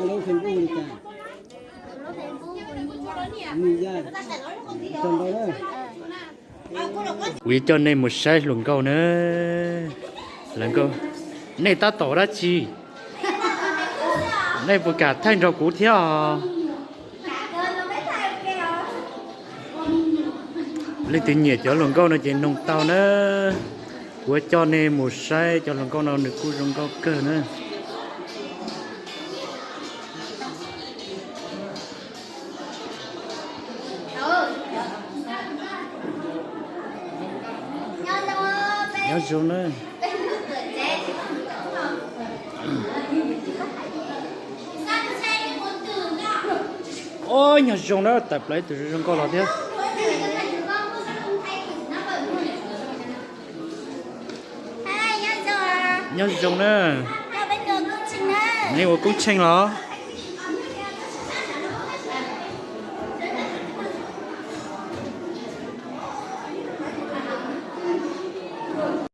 Kuv yuav coj nej mus saib hluas nkauj na. Hluas nkauj, nej tab tom dab tsi? Nej puas kam thaij nrog kuv thiab os? Leej twg nyiam cov hluas nkauj no ces noog tau na. Kuv yuav coj nej mus saib cov hluas nkauj no, nws kuj zoo nkauj kawg na. Nyob zoo na. Ob, nyob zoo na, tawm plaws ib tug zoo nkauj los thiab. Nyob zoo na. Nej ua koob tsheej los?